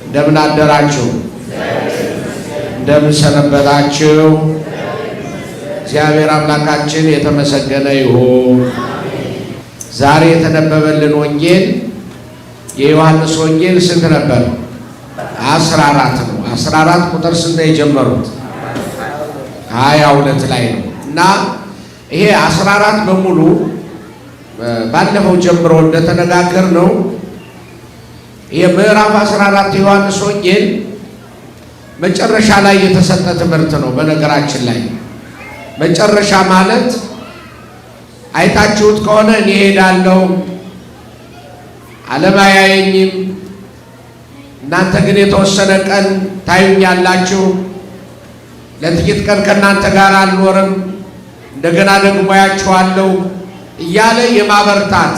እንደምን አደራችሁ? እንደምን ሰነበታችሁ? እግዚአብሔር አምላካችን የተመሰገነ ይሁን። ዛሬ የተነበበልን ወንጌል የዮሐንስ ወንጌል ስንት ነበር? 14 ነው። 14 ቁጥር ስንት ነው የጀመሩት? 22 ላይ ነው። እና ይሄ 14 በሙሉ ባለፈው ጀምሮ እንደተነጋገር ነው የምዕራፍ 14 ዮሐንስ ወንጌል መጨረሻ ላይ የተሰጠ ትምህርት ነው። በነገራችን ላይ መጨረሻ ማለት አይታችሁት ከሆነ እኔ እሄዳለሁ፣ ዓለም አያየኝም፣ እናንተ ግን የተወሰነ ቀን ታዩኛላችሁ፣ ለጥቂት ቀን ከእናንተ ጋር አልኖርም፣ እንደገና ደግሞ አያችኋለሁ እያለ የማበርታት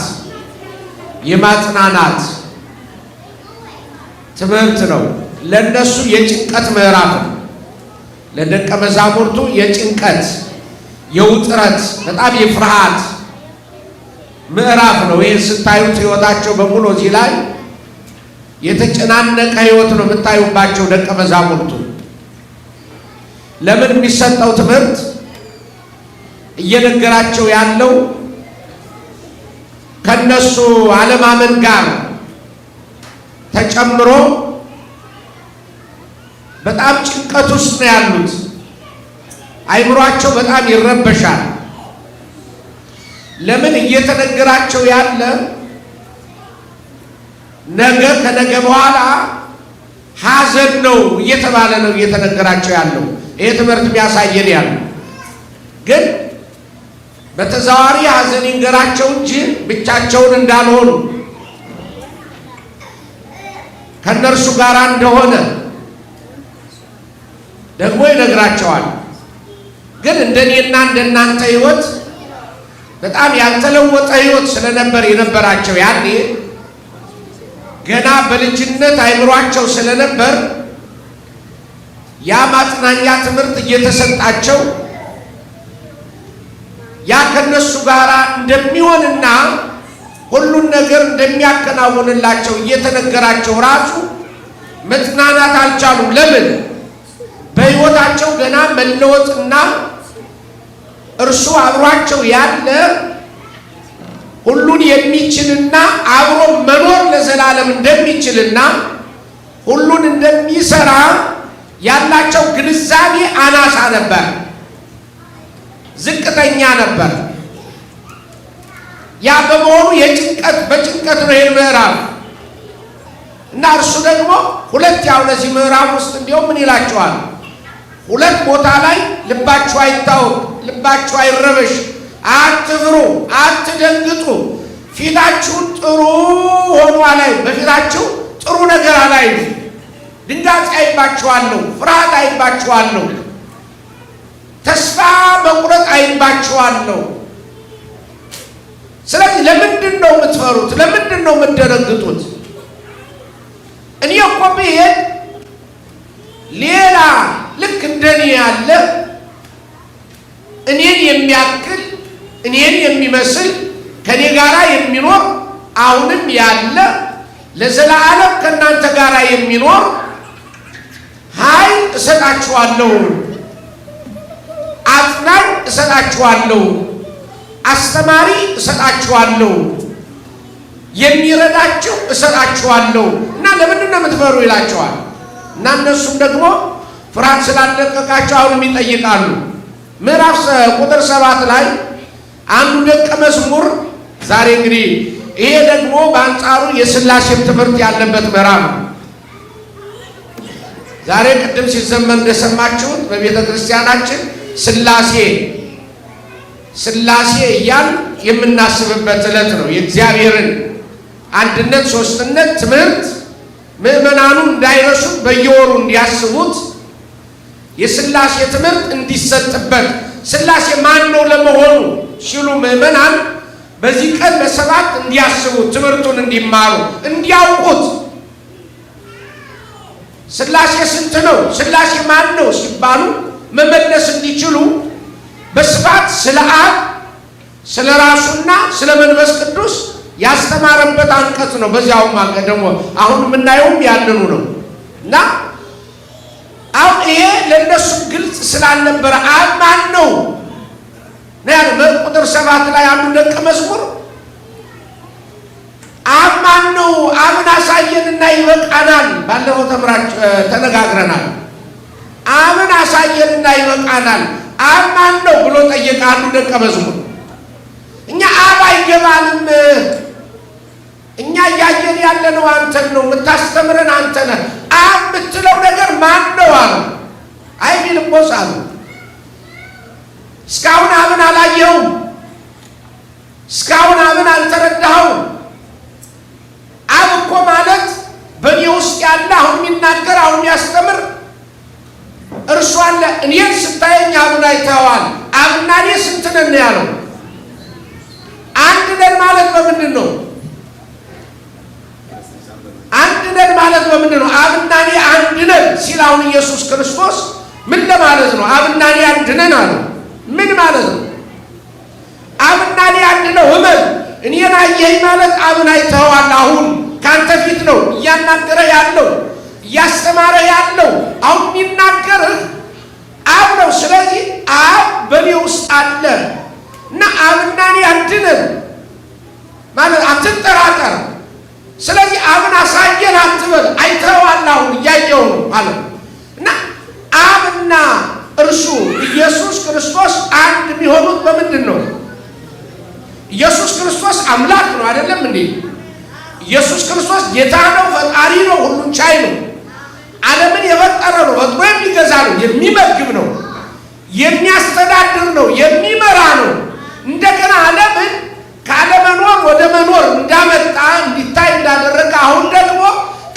የማጽናናት ትምህርት ነው። ለነሱ የጭንቀት ምዕራፍ ነው። ለደቀ መዛሙርቱ የጭንቀት የውጥረት በጣም የፍርሃት ምዕራፍ ነው። ይህን ስታዩት ሕይወታቸው በሙሉ እዚህ ላይ የተጨናነቀ ሕይወት ነው የምታዩባቸው ደቀ መዛሙርቱ። ለምን የሚሰጠው ትምህርት እየነገራቸው ያለው ከነሱ አለማመን ጋር ተጨምሮ በጣም ጭንቀት ውስጥ ነው ያሉት። አይምሯቸው በጣም ይረበሻል። ለምን እየተነገራቸው ያለ ነገ ከነገ በኋላ ሐዘን ነው እየተባለ ነው እየተነገራቸው ያለው። ይሄ ትምህርት የሚያሳየን ያለው ግን በተዘዋዋሪ ሐዘን ይንገራቸው እንጂ ብቻቸውን እንዳልሆኑ ከእነርሱ ጋር እንደሆነ ደግሞ ይነግራቸዋል። ግን እንደኔና እንደናንተ ሕይወት በጣም ያልተለወጠ ሕይወት ስለነበር የነበራቸው ያኔ ገና በልጅነት አይምሯቸው ስለነበር ያ ማጽናኛ ትምህርት እየተሰጣቸው ያ ከነሱ ጋር እንደሚሆንና ሁሉን ነገር እንደሚያከናውንላቸው እየተነገራቸው ራሱ መጽናናት አልቻሉም። ለምን? በሕይወታቸው ገና መለወጥና እርሱ አብሯቸው ያለ ሁሉን የሚችልና አብሮ መኖር ለዘላለም እንደሚችልና ሁሉን እንደሚሰራ ያላቸው ግንዛቤ አናሳ ነበር፣ ዝቅተኛ ነበር። ያ በመሆኑ የጭንቀት በጭንቀት ነው ይሄን ምዕራፍ እና እርሱ ደግሞ ሁለት ያው ለዚህ ምዕራፍ ውስጥ እንዲያውም ምን ይላቸዋል? ሁለት ቦታ ላይ ልባችሁ አይታወክ፣ ልባችሁ አይረበሽ፣ አትፍሩ፣ አትደንግጡ፣ ፊታችሁን ጥሩ ሆኖ አላይም፣ በፊታችሁ ጥሩ ነገር አላይም፣ ድንጋጤ አይባችኋለሁ፣ ፍርሃት አይባችኋለሁ፣ ተስፋ መቁረጥ አይባችኋለሁ። ስለዚህ ለምንድን ነው የምትፈሩት? ለምንድን ነው የምትደነግጡት? እኔ እኮ ብሄድ ሌላ ልክ እንደኔ ያለ እኔን የሚያክል እኔን የሚመስል ከኔ ጋራ የሚኖር አሁንም ያለ ለዘላለም ከእናንተ ጋራ የሚኖር ኃይል እሰጣችኋለሁ፣ አጽናኝ እሰጣችኋለሁ፣ አስተማሪ እሰጣችኋለሁ፣ የሚረዳችሁ እሰጣችኋለሁ እና ለምንድን ነው የምትፈሩ ይላቸዋል። እና እነሱም ደግሞ ፍርሃት ስላለቀቃቸው አሁንም ይጠይቃሉ። ምዕራፍ ቁጥር 7 ላይ አንዱ ደቀ መዝሙር ዛሬ እንግዲህ ይሄ ደግሞ በአንጻሩ የሥላሴም ትምህርት ያለበት ምዕራፍ ነው። ዛሬ ቅድም ሲዘመር እንደሰማችሁት በቤተ ክርስቲያናችን ሥላሴ ሥላሴ እያል የምናስብበት ዕለት ነው። የእግዚአብሔርን አንድነት ሶስትነት ትምህርት ምዕመናኑ እንዳይረሱት በየወሩ እንዲያስቡት የሥላሴ ትምህርት እንዲሰጥበት ሥላሴ ማን ነው ለመሆኑ ሲሉ ምዕመናን በዚህ ቀን በሰባት እንዲያስቡት ትምህርቱን እንዲማሩ እንዲያውቁት ሥላሴ ስንት ነው፣ ሥላሴ ማን ነው ሲባሉ መመለስ እንዲችሉ በስፋት ስለ አብ ስለ ራሱና ስለ መንፈስ ቅዱስ ያስተማረበት አንቀጽ ነው። በዚያውም ደግሞ አሁን የምናየውም ያንኑ ነው። እና አሁን ይሄ ለእነሱ ግልጽ ስላልነበረ አብ ማን ነው ነው ያለው። በቁጥር 7 ላይ አንዱ ደቀ መዝሙር አብ ማን ነው? አብን አሳየንና ይበቃናል። ባለፈው ተምራችሁ ተነጋግረናል። አብን አሳየንና ይበቃናል። አብ ማን ነው ብሎ ጠየቀ አንዱ ደቀ መዝሙር። እኛ አብ አይገባንም፣ እኛ እያየን ያለነው አንተን ነው፣ የምታስተምረን አንተ ነህ። አብ የምትለው ነገር ማን ነው አሉ። አይ ፊልጶስ አሉ፣ እስካሁን አብን አላየኸውም፣ እስካሁን አብን አልተረዳኸውም። አብ እኮ ማለት በእኔ ውስጥ ያለ አሁን የሚናገር አሁን የሚያስተምር እርሱ አለ። እኔን ስታየኝ አብን አይተኸዋል። አብና እኔ ስንት ነን ያለው? አንድ ነን ማለት በምንድን ነው? አንድ ነን ማለት በምንድን ነው? አብና እኔ አንድ ነን ሲል አሁን ኢየሱስ ክርስቶስ ምን ለማለት ነው? አብና እኔ አንድ ነን አለ። ምን ማለት ነው? አብና እኔ አንድ ነው። እመን፣ እኔን አየኸኝ ማለት አብን አይተኸዋል። አሁን ካንተ ፊት ነው እያናገረ ያለው እያስተማረ ያለው። አሁን የሚናገርህ አብ ነው። ስለዚህ አብ በእኔ ውስጥ አለ እና አብና እኔ አንድ ነን ማለት አትጠራጠር። ስለዚህ አብን አሳየን አትበል፣ አይተኸዋል፣ አሁን እያየው ነው ማለት ነው። እና አብና እርሱ ኢየሱስ ክርስቶስ አንድ የሚሆኑት በምንድን ነው? ኢየሱስ ክርስቶስ አምላክ ነው አይደለም እንዴ? ኢየሱስ ክርስቶስ ጌታ ነው፣ ፈጣሪ ነው፣ ሁሉን ቻይ ነው። ዓለምን የፈጠረ ነው፣ ፈጥሮ የሚገዛ ነው፣ የሚመግብ ነው፣ የሚያስተዳድር ነው፣ የሚመራ ነው። እንደገና ዓለምን ካለመኖር ወደ መኖር እንዳመጣ እንዲታይ እንዳደረገ አሁን ደግሞ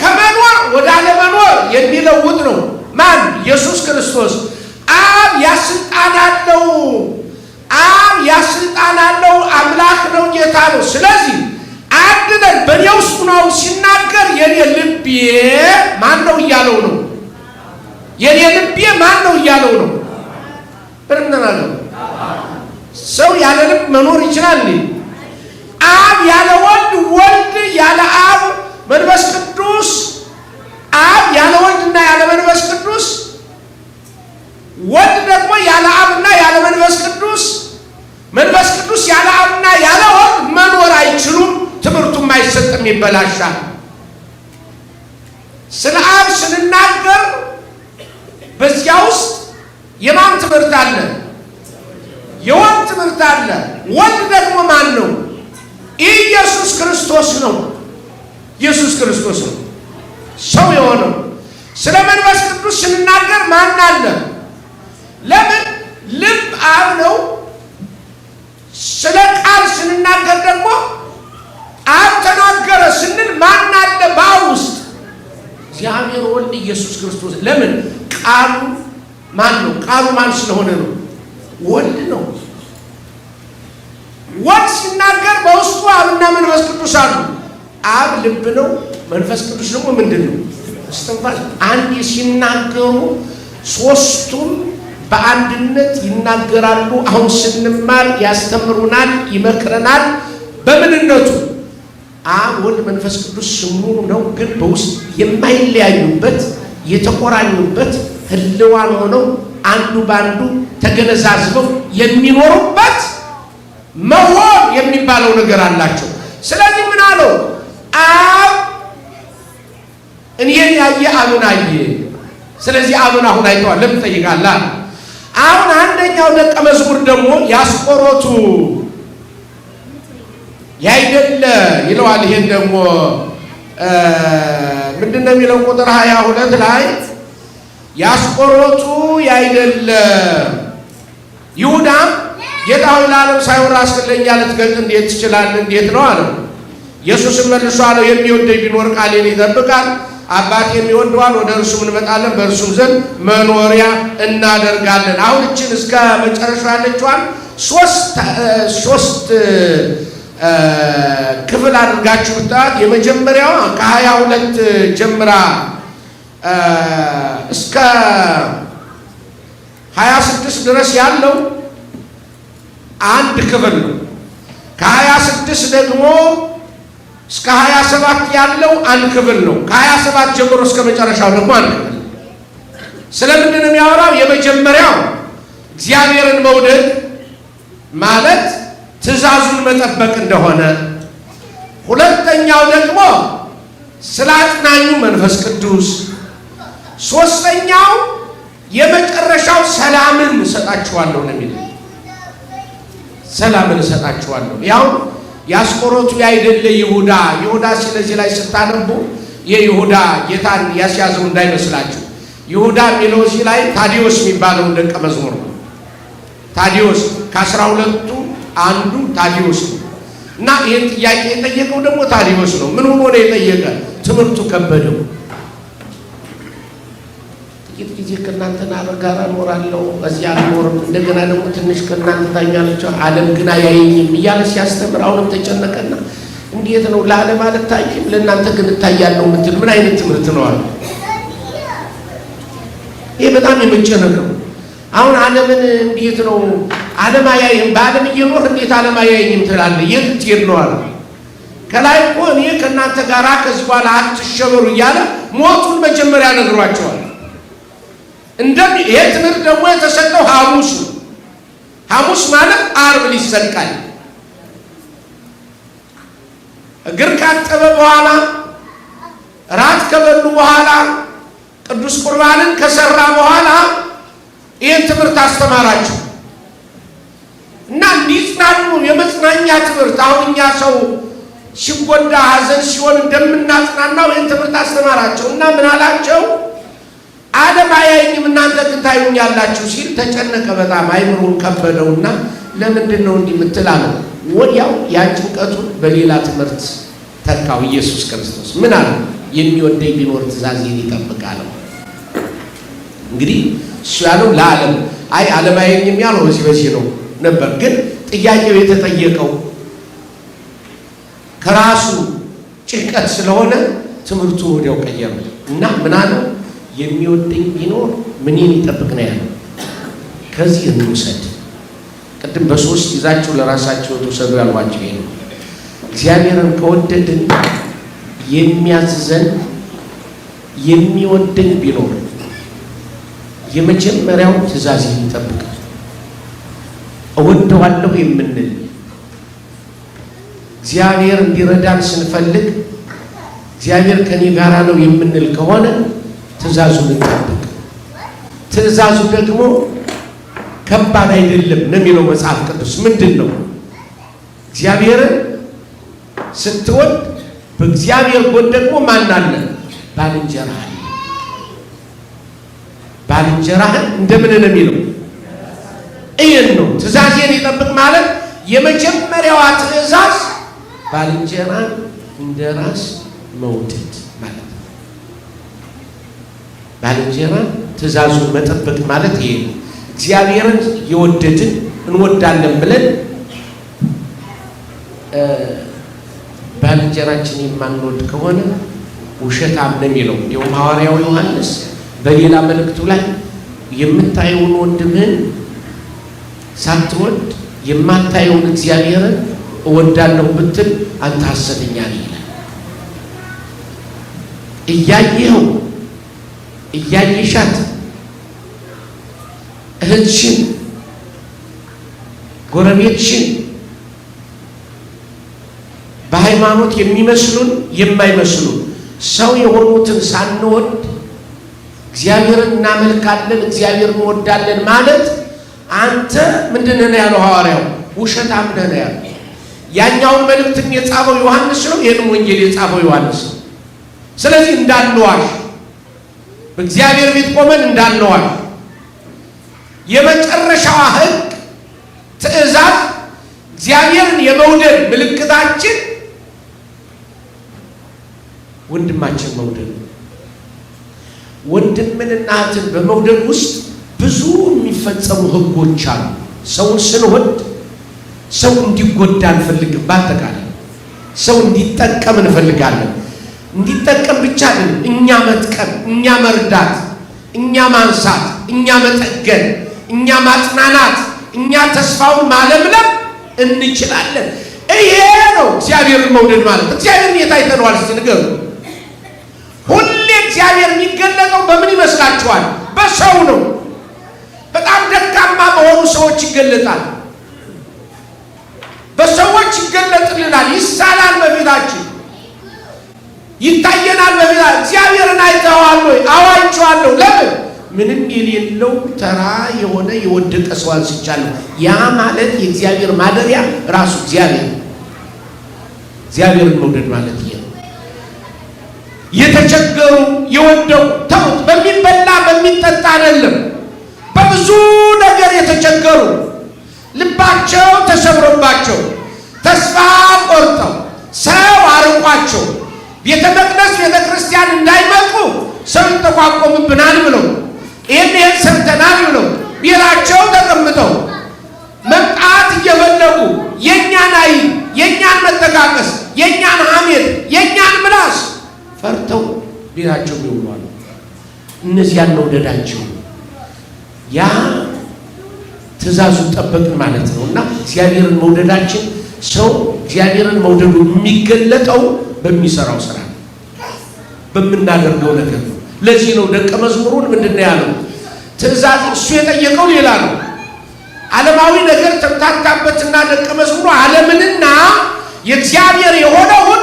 ከመኖር ወደ አለመኖር የሚለውጥ ነው። ማን? ኢየሱስ ክርስቶስ። አብ ያስልጣን አለው። አብ ያስልጣን አለው። አምላክ ነው፣ ጌታ ነው። ስለዚህ አንድ ነን። በእኔ ውስጥ ነው ሲናገር የኔ ልቤ ማን ነው እያለው ነው። የኔ ልቤ ማን ነው እያለው ነው። በደንብ ሰው ያለ ልብ መኖር ይችላል እንዴ? አብ ያለ ወልድ፣ ወልድ ያለ አብ፣ መንፈስ ቅዱስ አብ ያለ ወልድና ያለ መንፈስ ቅዱስ፣ ወልድ ደግሞ ያለ አብና ያለ መንፈስ ቅዱስ፣ መንፈስ ቅዱስ ያለ አብና ያለ ወልድ መኖር አይችሉም። ትምህርቱም አይሰጥም፣ ይበላሻል። ስለ አብ ስንናገር በዚያ ውስጥ የማን ትምህርት አለ? የወልድ ትምህርት አለ። ወልድ ደግሞ ማን ነው? ኢየሱስ ክርስቶስ ነው። ኢየሱስ ክርስቶስ ነው ሰው የሆነው። ስለ መንፈስ ቅዱስ ስንናገር ማን አለ? ለምን ልብ አብ ነው። ስለ ቃል ስንናገር ደግሞ አብ ተናገረ ስንል ማን አለ በአብ ውስጥ? እግዚአብሔር ወልድ ኢየሱስ ክርስቶስ። ለምን ቃሉ ማን ነው? ቃሉ ማን ስለሆነ ነው? ወልድ ነው። ወልድ ሲናገር በውስጡ አብና መንፈስ ቅዱስ አሉ። አብ ልብ ነው። መንፈስ ቅዱስ ደግሞ ምንድን ነው? እስትንፋስ። አንድ ሲናገሩ ሶስቱም በአንድነት ይናገራሉ። አሁን ስንማር ያስተምሩናል፣ ይመክረናል። በምንነቱ አብ ወልድ መንፈስ ቅዱስ ስሙ ነው፣ ግን በውስጥ የማይለያዩበት የተቆራኙበት ህልዋን ሆነው አንዱ በአንዱ ተገነዛዝበው የሚኖሩበት መሆን የሚባለው ነገር አላቸው። ስለዚህ ምን አለው? አብ እኔን ያየ አብን አየ። ስለዚህ አብን አሁን አይተዋል። ለምን ትጠይቃለህ? አሁን አንደኛው ደቀ መዝሙር ደግሞ ያስቆሮቱ ያይደለ ይለዋል። ይሄን ደግሞ ምንድን ነው የሚለው? ቁጥር 22 ላይ ያስቆሮቱ ያይደለ ይሁዳም ጌታ ሆይ ለዓለም ሳይሆን ራስህን ለእኛ ልትገልጥ እንዴት ትችላለህ? እንዴት ነው አለው። ኢየሱስም መልሶ አለው የሚወደኝ ቢኖር ቃሌን ይጠብቃል፣ አባቴ የሚወደዋል፣ ወደ እርሱም እንመጣለን፣ በእርሱም ዘንድ መኖሪያ እናደርጋለን። አሁን እችን እስከ መጨረሻ ያለችዋን ሶስት ክፍል አድርጋችሁ ብታያት የመጀመሪያዋ ከ22 ጀምራ እስከ 26 ድረስ ያለው አንድ ክፍል ነው። ከ26 ደግሞ እስከ 27 ያለው አንድ ክፍል ነው። ከ27 ጀምሮ እስከ መጨረሻው ደግሞ አንድ ክፍል። ስለምንድን ነው የሚያወራው? የመጀመሪያው እግዚአብሔርን መውደድ ማለት ትእዛዙን መጠበቅ እንደሆነ፣ ሁለተኛው ደግሞ ስለ አጽናኙ መንፈስ ቅዱስ፣ ሶስተኛው የመጨረሻው ሰላምን እሰጣችኋለሁ ነው የሚለው። ሰላምን እሰጣችኋለሁ። ያው የአስቆሮቱ ያይደለ ይሁዳ፣ ይሁዳ ስለዚህ ላይ ስታነቡ የይሁዳ ጌታን ያስያዘው እንዳይመስላችሁ። ይሁዳ የሚለው እዚህ ላይ ታዲዮስ የሚባለውን ደቀ መዝሙር ነው። ታዲዮስ ከ12ቱ አንዱ ታዲዮስ ነው። እና ይህን ጥያቄ የጠየቀው ደግሞ ታዲዮስ ነው። ምን ሆኖ ነው የጠየቀ? ትምህርቱ ከበደው። ጥቂት ጊዜ ከእናንተ ጋር እኖራለሁ፣ እዚያ አልኖርም፣ እንደገና ደግሞ ትንሽ ከእናንተ ታኛለች፣ ዓለም ግን አያየኝም እያለ ሲያስተምር አሁንም ተጨነቀና እንዴት ነው ለዓለም አልታይም ለእናንተ ግን እታያለሁ የምትል ምን አይነት ትምህርት ነው አለ። ይህ በጣም የመጨነቅ ነው። አሁን ዓለምን እንዴት ነው ዓለም አያይህም፣ በዓለም እየኖር እንዴት ዓለም አያየኝም ትላለህ? የት ልትሄድ ነው አለ። ከላይ እኮ እኔ ከእናንተ ጋር ከዚህ በኋላ አትሸበሩ እያለ ሞቱን መጀመሪያ ነግሯቸዋል። ይሄ ትምህርት ደግሞ የተሰጠው ሐሙስ ነው። ሐሙስ ማለት ዓርብ ሊሰቃል እግር ካጠበ በኋላ ራት ከበሉ በኋላ ቅዱስ ቁርባንን ከሰራ በኋላ ይህን ትምህርት አስተማራቸው እና እንዲጽናኑ የመጽናኛ ትምህርት። አሁን እኛ ሰው ሲጎዳ ሐዘን ሲሆን እንደምናጽናናው ይህን ትምህርት አስተማራቸው እና ምን አላቸው? ዓለም አያየኝም እናንተ ግን ታዩኛላችሁ ሲል ተጨነቀ። በጣም አይምሮውን ከበደውና ለምንድን ነው እንዲህ የምትል አለው። ወዲያው ያን ጭንቀቱን በሌላ ትምህርት ተካው። ኢየሱስ ክርስቶስ ምን አለ? የሚወደኝ ቢኖር ትእዛዜን ይጠብቃል። እንግዲህ እሱ ያለው ለዓለም አይ ዓለም አያየኝም ያለው በዚህ በዚህ ነው ነበር። ግን ጥያቄው የተጠየቀው ከራሱ ጭንቀት ስለሆነ ትምህርቱ ወዲያው ቀየረ እና ምን አለው? የሚወደኝ ቢኖር ምንን ይጠብቅ ነው ያለው። ከዚህ እንውሰድ። ቅድም በሶስት ይዛችሁ ለራሳችሁ ተውሰዱ ያልኳችሁ ይሄ ነው። እግዚአብሔርን ከወደድን የሚያዝዘን የሚወደኝ ቢኖር የመጀመሪያው ትእዛዜን ይጠብቃል። እወደዋለሁ የምንል እግዚአብሔር እንዲረዳን ስንፈልግ እግዚአብሔር ከኔ ጋራ ነው የምንል ከሆነ ትእዛዙን እንጠብቅ። ትእዛዙ ደግሞ ከባድ አይደለም ነው የሚለው መጽሐፍ ቅዱስ። ምንድን ነው? እግዚአብሔርን ስትወድ በእግዚአብሔር ጎን ደግሞ ማን አለ? ባልንጀራህ አለ። ባልንጀራህን እንደምን ነው የሚለው? ይህን ነው ትእዛዜን ይጠብቅ ማለት። የመጀመሪያዋ ትእዛዝ ባልንጀራን እንደ ራስ መውደድ ማለት ነው። ባልንጀራን ትእዛዙን መጠበቅ ማለት ይሄ ነው። እግዚአብሔርን የወደድን እንወዳለን ብለን ባልንጀራችን የማንወድ ከሆነ ውሸታም ነው የሚለው። እንዲሁም ሐዋርያው ዮሐንስ በሌላ መልእክቱ ላይ የምታየውን ወንድምህን ሳትወድ የማታየውን እግዚአብሔርን እወዳለሁ ብትል አንተ ሐሰተኛ ነህ ይላል። እያየኸው እያየሻት እህትሽን ጎረቤትሽን በሃይማኖት የሚመስሉን የማይመስሉን ሰው የሆኑትን ሳንወድ እግዚአብሔርን እናመልካለን እግዚአብሔርን እንወዳለን ማለት አንተ ምንድን ነህ ያለው ሐዋርያው? ውሸታም ነህ ነው ያለው። ያኛውን መልእክትም የጻፈው ዮሐንስ ነው፣ ይህንም ወንጌል የጻፈው ዮሐንስ ነው። ስለዚህ እንዳንዋሽ፣ በእግዚአብሔር ቤት ቆመን እንዳንዋሽ። የመጨረሻዋ ሕግ ትእዛዝ እግዚአብሔርን የመውደድ ምልክታችን ወንድማችን መውደድ ነው። ወንድምንና እህትን በመውደድ ውስጥ ብዙ የሚፈጸሙ ሕጎች አሉ። ሰውን ስንወድ ሰው እንዲጎዳ አንፈልግም። በአጠቃላይ ሰው እንዲጠቀም እንፈልጋለን። እንዲጠቀም ብቻ አይደለም፣ እኛ መጥቀም፣ እኛ መርዳት፣ እኛ ማንሳት፣ እኛ መጠገን፣ እኛ ማጽናናት፣ እኛ ተስፋውን ማለምለም እንችላለን። ይሄ ነው እግዚአብሔርን መውደድ ማለት። እግዚአብሔርን የት አይተነዋል? እስቲ ንገሩ። ሁሌ እግዚአብሔር የሚገለጠው በምን ይመስላችኋል? በሰው ነው። በጣም ደካማ በሆኑ ሰዎች ይገለጣል። በሰዎች ይገለጥልናል፣ ይሳላል፣ በፊታችን ይታየናል። በፊታችን እግዚአብሔርን አይተኸዋል ወይ? አዎ አይቼዋለሁ። ለምን? ምንም የሌለው ተራ የሆነ የወደቀ ሰው አንስቻለሁ። ያ ማለት የእግዚአብሔር ማደሪያ ራሱ እግዚአብሔር። እግዚአብሔርን መውደድ ማለት ይሄ ነው። የተቸገሩ የወደቁ ተውት፣ በሚበላ በሚጠጣ አይደለም፣ በብዙ ነገር የተቸገሩ ልባቸው ተሰብሮባቸው ተስፋ ቆርጠው ሰው አርቋቸው ቤተ መቅደስ ቤተ ክርስቲያን እንዳይመጡ ሰው ይጠቋቆምብናል ብለው ይህን ይህን ሰርተናል ብለው ቤታቸው ተቀምጠው መምጣት እየፈለጉ የእኛን አይን፣ የእኛን መጠቃቀስ፣ የእኛን ሐሜት፣ የእኛን ምላስ ፈርተው ቤታቸው ይውላሉ። እነዚያን መውደዳቸው ያ ትእዛዙን ጠበቅን ማለት ነው። እና እግዚአብሔርን መውደዳችን ሰው እግዚአብሔርን መውደዱ የሚገለጠው በሚሰራው ስራ ነው፣ በምናደርገው ነገር ነው። ለዚህ ነው ደቀ መዝሙሩን ምንድን ነው ያለው? ትእዛዝ እሱ የጠየቀው ሌላ ነው። ዓለማዊ ነገር ተምታታበትና ደቀ መዝሙሩ ዓለምንና የእግዚአብሔር የሆነውን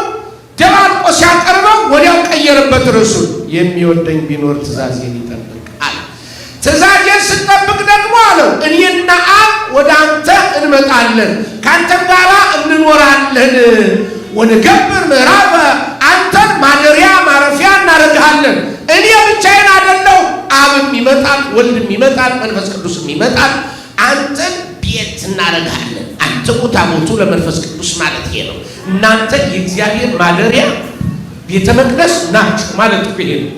ደባልቆ ሲያቀርበው ወዲያው ቀየረበት ርዕሱን። የሚወደኝ ቢኖር ትእዛዜን ይጠብቅ አለ። ትእዛዜን ስንጠብቅ ደግሞ አለው እኔና አብ ወደ አንተ እንመጣለን፣ ከአንተም ጋር እንኖራለን። ወንገብር ምዕራፈ፣ አንተን ማደሪያ ማረፊያ እናደርግሃለን። እኔ ብቻዬን አይደለሁ፣ አብም ይመጣል፣ ወልድም ይመጣል፣ መንፈስ ቅዱስም ይመጣል። አንተን ቤት እናደርግሃለን። አንተ ታቦቱ ለመንፈስ ቅዱስ ማለት ይሄ ነው። እናንተ የእግዚአብሔር ማደሪያ ቤተ መቅደስ ናችሁ ማለት ይሄ ነው።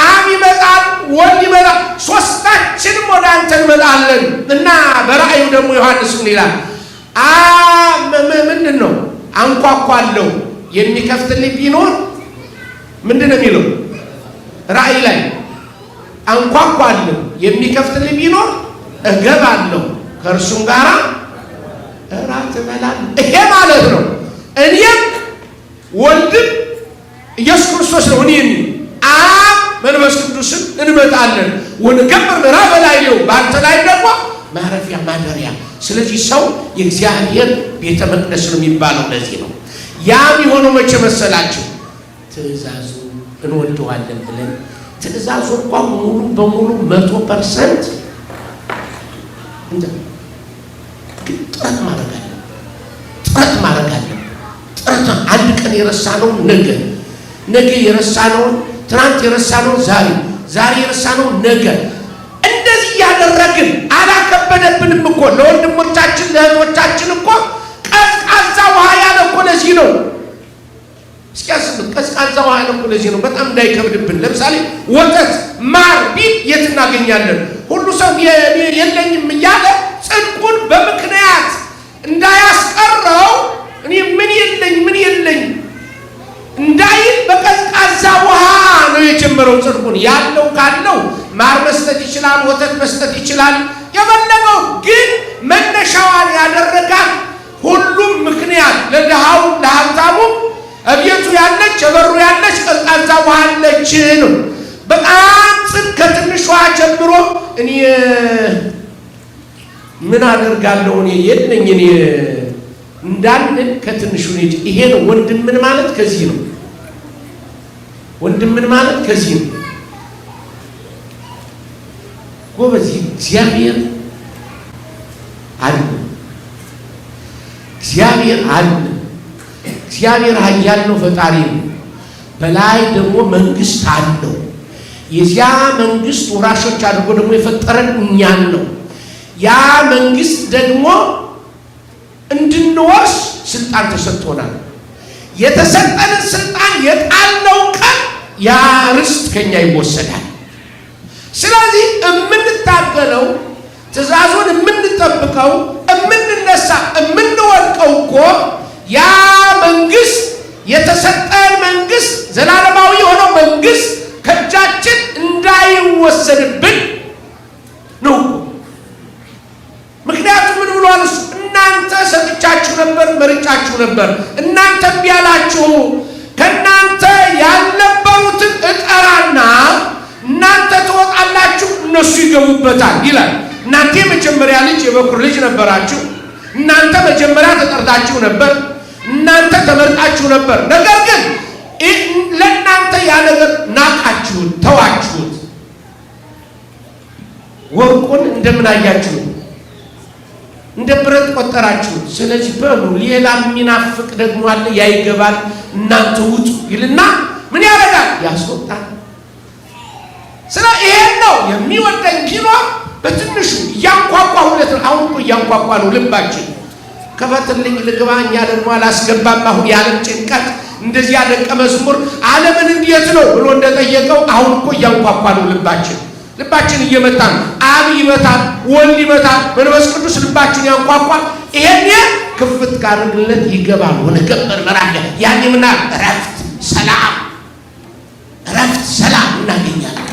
አብ ይመጣል፣ ወልድ ይመጣል፣ ሶስታችንም ወደ አንተ እንመጣለን። እና በራእዩ ደግሞ ዮሐንስ ምን ይላል? ምንድን ነው? አንኳኳለሁ የሚከፍትልኝ ቢኖር ምንድን ነው የሚለው? ራእይ ላይ አንኳኳለሁ የሚከፍትልኝ ቢኖር እገባለሁ ከእርሱም ጋር እራት እበላለሁ። ይሄ ማለት ነው እኔም ወልድም ኢየሱስ ክርስቶስ ነው እኔ አብ መንፈስ ቅዱስም እንመጣለን። ወንገብር ምዕራፈ ላዕሌሁ፣ በአንተ ላይ ደግሞ ማረፊያ ማደሪያ። ስለዚህ ሰው የእግዚአብሔር ቤተ መቅደስ ነው የሚባለው ለዚህ ነው። ያም የሆነው መቼ መሰላችሁ? ትእዛዙ እንወደዋለን ብለን ትእዛዙ እንኳን ሙሉ በሙሉ 100% ግን ጥረት ማድረግ አለብን። ጥረት ማድረግ አለብን። ጥረት አንድ ቀን የረሳነውን ነገ፣ ነገ የረሳነውን ትናንት፣ የረሳነውን ዛሬ፣ ዛሬ የረሳነውን ነገ፣ እንደዚህ እያደረግን አላከበደብንም እኮ። ለወንድሞቻችን ለእህቶቻችን እኮ ቀዝቃዛ ውሃ ያለ እኮ ለዚህ ነው። እስኪ አስቡት፣ ቀዝቃዛ ውሃ ያለ እኮ ለዚህ ነው፣ በጣም እንዳይከብድብን። ለምሳሌ ወተት ማር ቢል የት እናገኛለን? ሁሉ ሰው የለኝም እያለ ጽድቁን በምክንያት እንዳያስቀረው እኔ ምን የለኝ ምን የለኝ እንዳይል በቀዝቃዛ ውሃ ነው የጀመረው ጽድቁን። ያለው ካለው ማር መስጠት ይችላል፣ ወተት መስጠት ይችላል፣ የፈለገው ግን መነሻዋን ያደረጋት ሁሉም ምክንያት ለድሃው ለሀብታሙ እቤቱ ያለች እበሩ ያለች ቀዝቃዛ ውሃ አለች ነው። በጣም ጽድቅ ከትንሿ ጀምሮ እኔ ምን አደርጋለሁ እኔ የለኝ እኔ እንዳንል ከትንሹ ነው። ይሄ ነው ወንድምን ማለት ከዚህ ነው። ወንድምን ማለት ከዚህ ነው። ጎበዝ፣ እግዚአብሔር አለ። እግዚአብሔር አለ። እግዚአብሔር ኃያል ነው፣ ፈጣሪ ነው። በላይ ደግሞ መንግስት አለው። የዚያ መንግስት ወራሾች አድርጎ ደግሞ የፈጠረን እኛን ነው። ያ መንግስት ደግሞ እንድንወርስ ስልጣን ተሰጥቶናል። የተሰጠንን ስልጣን የጣልነው ቀን ያ ርስት ከኛ ይወሰዳል። ስለዚህ የምንታገለው፣ ትእዛዙን የምንጠብቀው፣ የምንነሳ የምንወድቀው እኮ ያ መንግስት የተሰጠን መንግስት ዘላለማዊ የሆነው መንግስት ከእጃችን እንዳይወሰድብን ነው እኮ። ምክንያቱም ምን ብሏል እሱ? እናንተ ሰጥቻችሁ ነበር፣ መርጫችሁ ነበር፣ እናንተ እምቢ አላችሁ። ከእናንተ ያልነበሩትን እጠራና እናንተ ትወጣላችሁ፣ እነሱ ይገቡበታል ይላል። እናንተ የመጀመሪያ ልጅ የበኩር ልጅ ነበራችሁ። እናንተ መጀመሪያ ተጠርታችሁ ነበር። እናንተ ተመርጣችሁ ነበር። ነገር ግን ለእናንተ ያ ነገር ናቃችሁት፣ ተዋችሁት። ወርቁን እንደምን አያችሁት? እንደ ብረት ቆጠራችሁት። ስለዚህ በሉ ሌላ የሚናፍቅ ደግሞ አለ፣ ያ ይገባል፣ እናንተ ውጡ ይልና ምን ያደርጋል? ያስወጣል። ስለ ይሄን ነው የሚወደኝ ቢኖር በትንሹ እያንኳኳ ሁለት ነው። አሁን እኮ እያንኳኳ ነው ልባችን። ከፈትልኝ ልግባ፣ እኛ ደግሞ አላስገባም። አሁን የዓለም ጭንቀት እንደዚያ ደቀ መዝሙር ዓለምን እንዴት ነው ብሎ እንደጠየቀው አሁን እኮ እያንኳኳ ነው ልባችን። ልባችን እየመታ ነው። አብ ይመታል፣ ወልድ ይመታል፣ መንፈስ ቅዱስ ልባችን ያንኳኳል። ይሄን ክፍት ካደረግለት ይገባል። ወነገበር መራለ ያኔ ምና እረፍት፣ ሰላም፣ እረፍት፣ ሰላም እናገኛለን።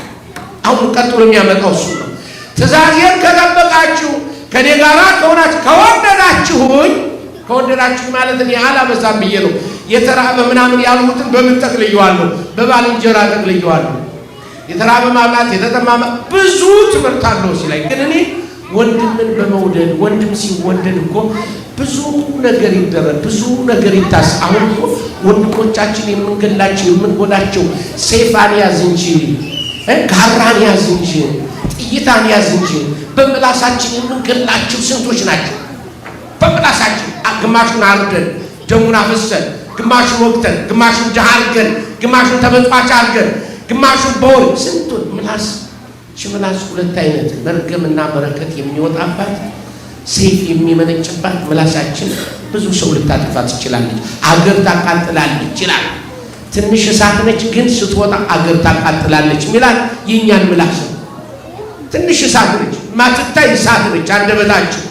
አሁን ቀጥሎ የሚያመጣው እሱ ነው። ትእዛዜን ከጠበቃችሁ ከኔ ጋራ ከሆናችሁ ከወደዳችሁኝ ከወደዳችሁኝ ማለት እኔ አላበዛም ብዬ ነው። የተራበ ምናምን ያልሁትን በምን ጠቅልየዋለሁ? በባልንጀራ ጠቅልየዋለሁ። የተራበ ማብላት፣ የተጠማ ብዙ ትምህርት አለው እዚህ ላይ። ግን እኔ ወንድምን በመውደድ ወንድም ሲወደድ እኮ ብዙ ነገር ይደረግ፣ ብዙ ነገር ይታስ። አሁን እኮ ወንድሞቻችን የምንገላቸው የምንጎዳቸው ሰይፋን ያዝ እንጂ ጋራን ያዝ እንጂ ጥይታን ያዝ እንጂ በምላሳችን የምንገላቸው ስንቶች ናቸው? በምላሳችን ግማሹን አርደን ደሙን አፍሰን፣ ግማሹን ወቅተን፣ ግማሹን ድሃ አርገን፣ ግማሹን ተመጽዋች አርገን፣ ግማሹን በወር ስንቱን ምላስ። እቺ ምላስ ሁለት አይነት መርገምና በረከት የሚወጣባት ሰይፍ የሚመነጭባት ምላሳችን ብዙ ሰው ልታጠፋ ትችላለች። አገር ታቃጥላለች ይችላል። ትንሽ እሳት ነች፣ ግን ስትወጣ አገር ታቃጥላለች ሚላት የእኛን ምላስ ነው። ትንሽ እሳት ነች፣ ማትታይ እሳት ነች አንደበታችን።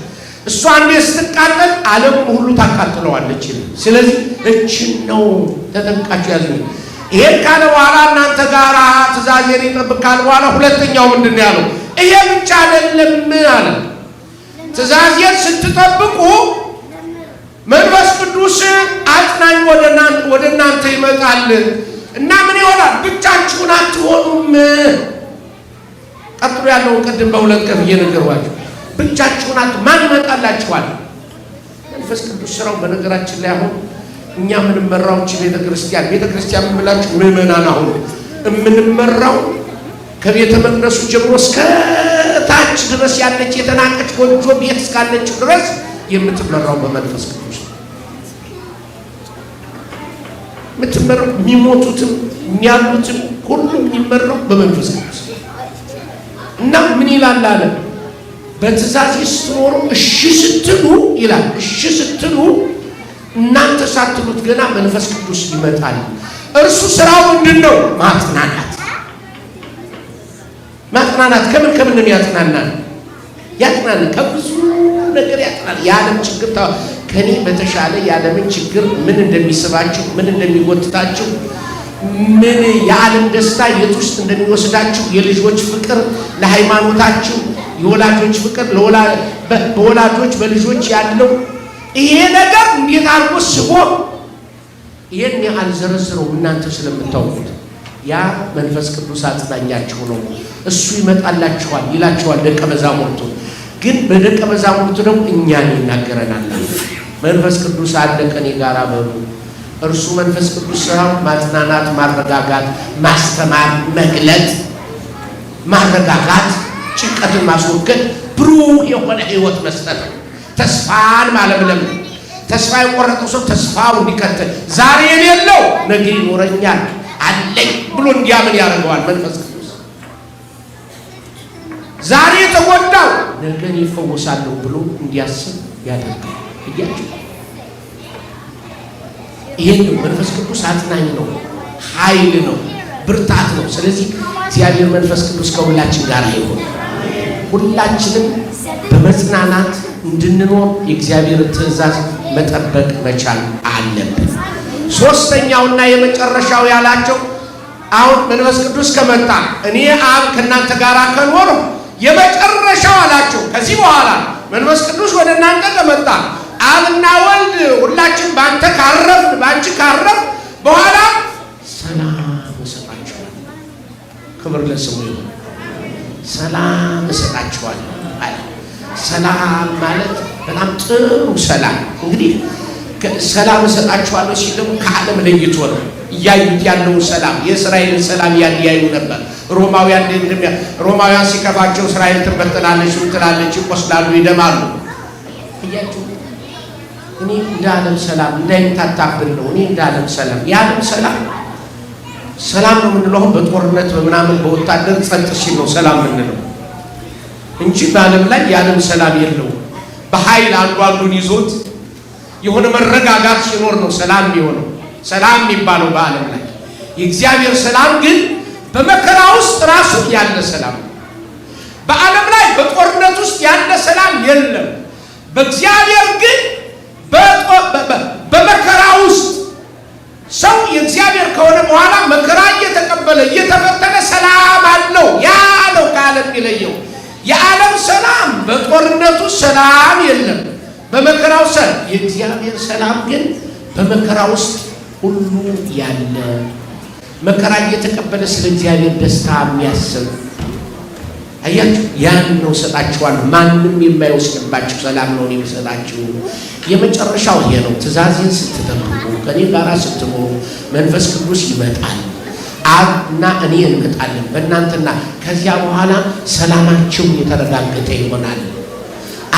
እሷ እንዴ ስትቃጠል ዓለሙን ሁሉ ታቃጥለዋለች ይላል። ስለዚህ እችን ነው ተጠንቃችሁ ያዙ። ይሄን ካለ በኋላ እናንተ ጋራ ትእዛዜን ይጠብቅ ካለ በኋላ ሁለተኛው ምንድን ነው ያለው? ይሄ ብቻ አይደለም አለ። ትእዛዜን ስትጠብቁ መንፈስ ቅዱስ አጽናኝ ወደ እናንተ ይመጣል እና ምን ይሆናል? ብቻችሁን አትሆኑም። ቀጥሎ ያለውን ቅድም በሁለት ከፍዬ ነገርኳችሁ። ብቻችሁን ማን ይመጣላችኋል? መንፈስ ቅዱስ ስራው በነገራችን ላይ አሁን እኛ የምንመራው እቺ ቤተክርስቲያን ቤተክርስቲያን የምላችሁ ምዕመናን አሁን የምንመራው ከቤተ መቅደሱ ጀምሮ እስከ ታች ድረስ ያለች የተናቀች ጎጆ ቤት እስካለች ድረስ የምትመራው በመንፈስ ቅዱስ ነው። የምትመራው የሚሞቱትም የሚያሉትም ሁሉ የሚመራው በመንፈስ ቅዱስ እና ምን ይላል አለ በትእዛዜ ስትኖሩ እሺ ስትሉ ይላል። እሺ ስትሉ እናንተ ሳትሉት ገና መንፈስ ቅዱስ ይመጣል። እርሱ ስራው ምንድን ነው? ማጽናናት። ማጽናናት ከምን ከምን ነው የሚያጽናናን? ያጽናናል፣ ከብዙ ነገር ያጽናናል። የዓለም ችግር ከኔ በተሻለ የዓለምን ችግር ምን እንደሚስባችሁ፣ ምን እንደሚጎትታችሁ፣ ምን የዓለም ደስታ የት ውስጥ እንደሚወስዳችሁ፣ የልጆች ፍቅር ለሃይማኖታችሁ፣ የወላጆች ፍቅር በወላጆች በልጆች ያለው ይሄ ነገር እንዴት አድርጎ ስቦ ይሄን ያልዘረዝረው እናንተ ስለምታውቁት ያ መንፈስ ቅዱስ አጽናኛችሁ ነው። እሱ ይመጣላችኋል ይላችኋል ደቀ መዛሙርቱ። ግን በደቀ መዛሙርቱ ደግሞ እኛን ይናገረናል። መንፈስ ቅዱስ አለ ከኔ ጋር በሉ። እርሱ መንፈስ ቅዱስ ስራው ማጽናናት፣ ማረጋጋት፣ ማስተማር፣ መግለጥ፣ ማረጋጋት፣ ጭንቀትን ማስወገድ፣ ብሩህ የሆነ ህይወት መስጠት ነው። ተስፋን ማለምለም ነው። ተስፋ የቆረጠው ሰው ተስፋው እንዲቀጥል ዛሬ የሌለው ነገ ይኖረኛል አለኝ ብሎ እንዲያምን ያደርገዋል መንፈስ ቅዱስ። ዛሬ የተጎዳው ነገን ይፈወሳለሁ ብሎ እንዲያስብ ያደርገዋል። እያችሁ ይሄን መንፈስ ቅዱስ አጽናኝ ነው፣ ኃይል ነው፣ ብርታት ነው። ስለዚህ እግዚአብሔር መንፈስ ቅዱስ ከሁላችን ጋር ይሁን። ሁላችንም በመጽናናት እንድንኖር የእግዚአብሔርን ትእዛዝ መጠበቅ መቻል አለብን። ሶስተኛውና የመጨረሻው ያላቸው አሁን መንፈስ ቅዱስ ከመጣ እኔ አብ ከእናንተ ጋር ከኖርሁ የመጨረሻው አላቸው። ከዚህ በኋላ መንፈስ ቅዱስ ወደ እናንተ ከመጣ አብና ወልድ ሁላችን ባንተ ካረፍን ባንቺ ካረፍ በኋላ ሰላም እሰጣችኋለሁ። ክብር ለስሙ ይሁን። ሰላም እሰጣችኋለሁ አለ። ሰላም ማለት በጣም ጥሩ ሰላም። እንግዲህ ሰላም እሰጣችኋለሁ ሲል ደግሞ ከዓለም ለይቶ ነው። እያዩት ያለውን ሰላም የእስራኤልን ሰላም ያዩ ነበር። ሮማውያን ሲከፋቸው እስራኤል ትበትናለች፣ ትላለች፣ ይቆስላሉ፣ ይደማሉ። እያችሁ እኔ እንደ ዓለም ሰላም እንዳይምታታብን ነው። እኔ እንደ ዓለም ሰላም የዓለም ሰላም ሰላም ነው የምንለው አሁን በጦርነት በምናምን በወታደር ጸጥ ሲል ነው ሰላም የምንለው እንጂ በዓለም ላይ የዓለም ሰላም የለውም። በኃይል አንዱ አንዱን ይዞት የሆነ መረጋጋት ሲኖር ነው ሰላም የሚሆነው። ሰላም የሚባለው በዓለም ላይ የእግዚአብሔር ሰላም ግን በመከራ ውስጥ ራሱ ያለ ሰላም ነው። በዓለም ላይ በጦርነት ውስጥ ያለ ሰላም የለም። በእግዚአብሔር ግን በመከራ ውስጥ ሰው የእግዚአብሔር ከሆነ በኋላ መከራ እየተቀበለ እየተፈተነ ሰላም አለው። ያ ነው ከዓለም የሚለየው። የዓለም ሰላም በጦርነቱ ሰላም የለም፣ በመከራው ሰላም። የእግዚአብሔር ሰላም ግን በመከራ ውስጥ ሁሉ ያለ መከራ እየተቀበለ ስለ እግዚአብሔር ደስታ የሚያስብ አያችሁ፣ ያን ነው እሰጣችኋለሁ። ማንም የማይወስድባችሁ ሰላም ነው የምሰጣችሁ። የመጨረሻው ይሄ ነው። ትእዛዜን ስትጠብቁ ከኔ ጋር ስትኖሩ መንፈስ ቅዱስ ይመጣል፣ አብና እኔ እንመጣለን በእናንተና ከዚያ በኋላ ሰላማችሁ የተረጋገጠ ይሆናል።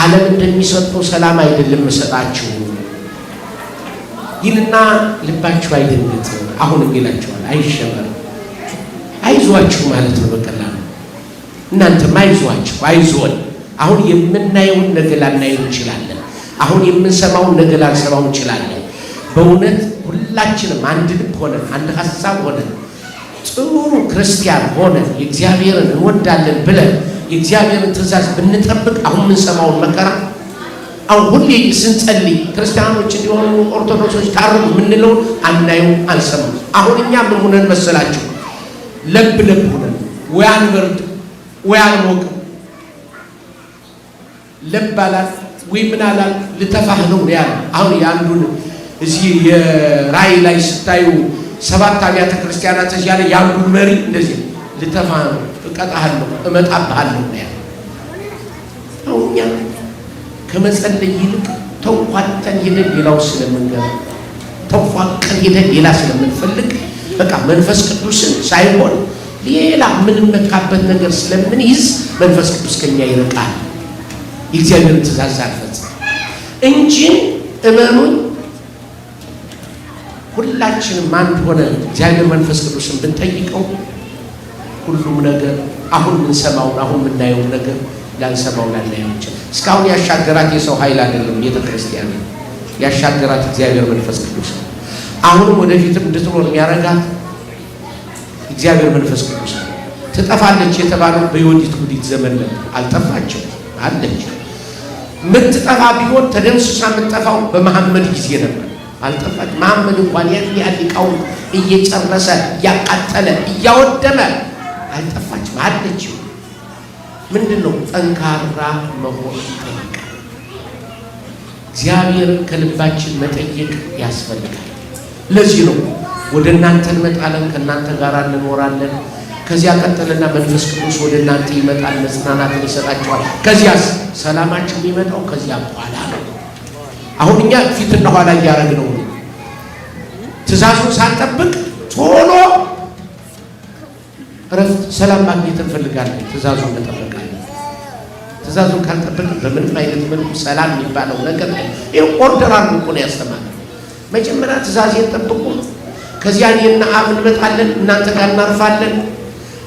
ዓለም እንደሚሰጠው ሰላም አይደለም እሰጣችሁ ይልና ልባችሁ አይደንግጥ። አሁንም ይላችኋል፣ አይሸበር፣ አይዟችሁ ማለት ነው በቀላሉ እናንተም አይዟችሁ፣ አይዞን። አሁን የምናየውን ነገር ላናየው እንችላለን። አሁን የምንሰማውን ነገር ላንሰማው እንችላለን። በእውነት ሁላችንም አንድ ልብ ሆነን አንድ ሀሳብ ሆነን ጥሩ ክርስቲያን ሆነን የእግዚአብሔርን እንወዳለን ብለን የእግዚአብሔርን ትእዛዝ ብንጠብቅ አሁን የምንሰማውን መከራ አሁን ሁሌ ስንጸልይ ክርስቲያኖች እንዲሆኑ ኦርቶዶክሶች ታርጉ የምንለውን አናየው፣ አንሰማው። አሁን እኛ ምን ሆነን መሰላችሁ? ለብ ለብ ሆነን ወይ አንበርድ ወይ አንሞቅም። ለብ አላል ወይ ምን አላል ልተፋህ ነው ያለ። አሁን የአንዱን እዚህ የራእይ ላይ ስታዩ ሰባት አብያተ ክርስቲያናት እዚህ ያለ የአንዱን መሪ እንደዚህ ልተፋህ ነው፣ እቀጣሃለሁ፣ እመጣብሃለሁ ነው ያለ። አሁን እኛ ከመጸለይ ይልቅ ተንኳተን ሄደን ሌላው ስለምንገባ ተንፏቀን ሄደን ሌላ ስለምንፈልግ በቃ መንፈስ ቅዱስን ሳይሆን ሌላ የምንመካበት ነገር ስለምንይዝ መንፈስ ቅዱስ ከኛ ይርቃል። የእግዚአብሔርን ትእዛዝ አልፈጽም እንጂ እመኑኝ ሁላችንም አንድ ሆነን እግዚአብሔር መንፈስ ቅዱስን ብንጠይቀው ሁሉም ነገር አሁን የምንሰማውን አሁን የምናየውን ነገር ላንሰማው ላናየው እንችላለን። እስካሁን ያሻገራት የሰው ኃይል አይደለም፣ ቤተ ክርስቲያን ያሻገራት እግዚአብሔር መንፈስ ቅዱስ ነው። አሁንም ወደፊትም እንድትኖር የሚያረጋት እግዚአብሔር መንፈስ ቅዱስ ነው። ትጠፋለች የተባለው በዮዲት ጉዲት ዘመን ነበር። አልጠፋችም፣ አለች። ምትጠፋ ቢሆን ተደምስሳ የምትጠፋው በመሐመድ ጊዜ ነበር። አልጠፋች። መሐመድ እንኳን ያን ያህል ሊቃውንት እየጨረሰ እያቃጠለ እያወደመ አልጠፋችም፣ አለች። ምንድን ነው? ጠንካራ መሆን ይጠይቃል። እግዚአብሔርን ከልባችን መጠየቅ ያስፈልጋል። ለዚህ ነው ወደ እናንተ እንመጣለን፣ ከእናንተ ጋር እንኖራለን። ከዚያ ቀጠልና መንፈስ ቅዱስ ወደ እናንተ ይመጣል፣ መጽናናትን ይሰጣችኋል። ከዚያስ ሰላማችሁ የሚመጣው ከዚያ በኋላ ነው። አሁን እኛ ፊትና ኋላ እያደረግነው ነው። ትእዛዙን ሳንጠብቅ ቶሎ እረፍት፣ ሰላም ማግኘት እንፈልጋለን። ትእዛዙን መጠበቅ አለን። ትእዛዙን ካልጠበቅን በምንም አይነት መልኩ ሰላም የሚባለው ነገር ይኸው order አድርጎ እኮ ነው ያስተማረን። መጀመሪያ ትእዛዜን ጠብቁ፣ ከዚያ እኔና አብ እንመጣለን፣ እናንተ ጋር እናርፋለን።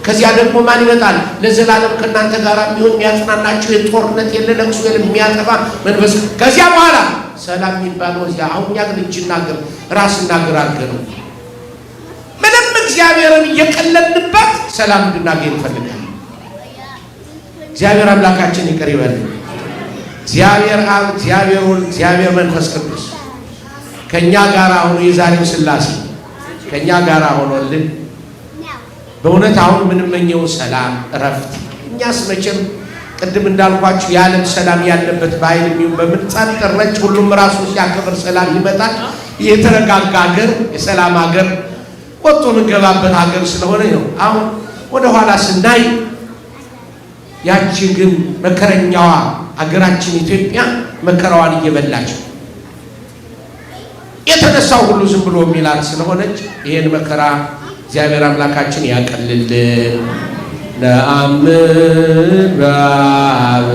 ከዚያ ደግሞ ማን ይመጣል? ለዘላለም ከእናንተ ጋር የሚሆን የሚያጽናናችሁ፣ የጦርነት የለ ለቅሶ የለ የሚያጠፋ መንፈስ። ከዚያ በኋላ ሰላም የሚባለው እዚያ። አሁን እኛ ግን እጅና እግር ራስና እግር አድርገን ነው ምንም እግዚአብሔርን እየቀለድንበት ሰላም እንድናገኝ እንፈልጋለን። እግዚአብሔር አምላካችን ይቅር ይበልን። እግዚአብሔር አብ፣ እግዚአብሔር ወልድ፣ እግዚአብሔር መንፈስ ቅዱስ ከኛ ጋር ሆኖ የዛሬው ሥላሴ ከኛ ጋር ሆኖልን በእውነት አሁን የምንመኘው ሰላም እረፍት። እኛስ መቼም ቅድም እንዳልኳችሁ የዓለም ሰላም ያለበት በኃይል የሚሆን በምን ጸጥ ረጭ፣ ሁሉም ራሱ ሲያከብር ሰላም ይመጣል። የተረጋጋ ሀገር፣ የሰላም ሀገር፣ ወጥቶ የምንገባበት ሀገር ስለሆነ ነው። አሁን ወደ ኋላ ስናይ ያቺ ግን መከረኛዋ ሀገራችን ኢትዮጵያ መከራዋን እየበላች ነው። የተነሳው ሁሉ ዝም ብሎ የሚላት ስለሆነች ይሄን መከራ እግዚአብሔር አምላካችን ያቀልልን። ነአምን በአብ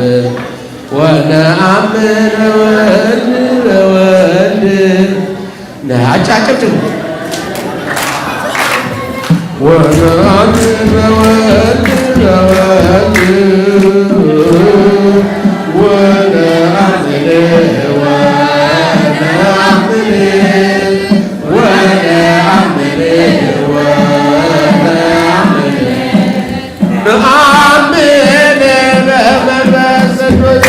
ወነአምን በወልድ በወልድ አጫጭብጭቡ ወነአምን በወልድ በወልድ ወነአምን ወነአምን ወነአምን ወነአምን ነአምን በመንፈስ ቅዱስ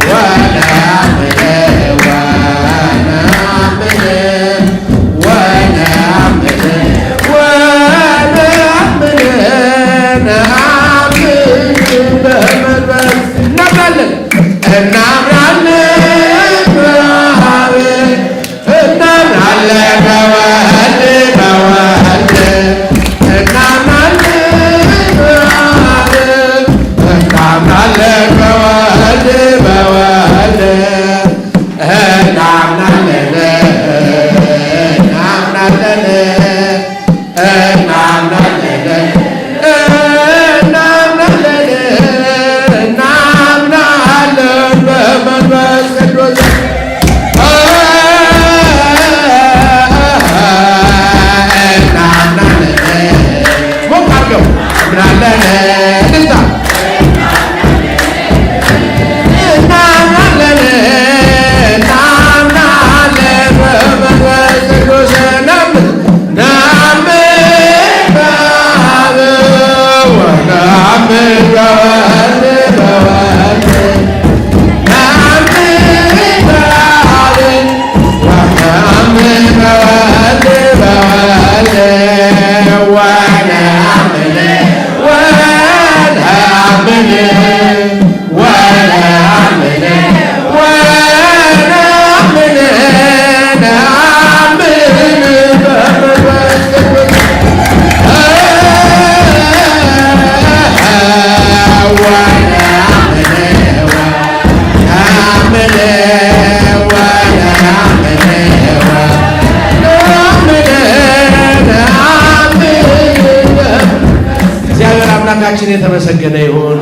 ወነአምን ወነአምን ወነአምን ወነአምን ነአምን በመንፈስ እናምናለን እናምናለን በአብ እናምናለን በወልድ በወልድ እናምናለን በአብ እናምናለን በወልድ በወልድ እናምናለን እናምናለን እናምናለን እናምናለን እናምናለን በመንፈስ ቅዱስ እናምናለን። ሞቅ አድርገው እናምናለን እልልታ እናምናለን እናምናለን በመንፈስ ቅዱስ ናምን ናምን በአብ ወነአምን በወልድ በወልድ ናምን በአብ ወነአምን በወልድ በወልድ ወነአምን ወነአምን ወነአምን ወነአምን ነአምን በመንፈስ ቅዱስ ወነአምን ወነአምን ወነአምን ወነአምን ነአምን። እግዚአብሔር አምላካችን የተመሰገነ ይሁን።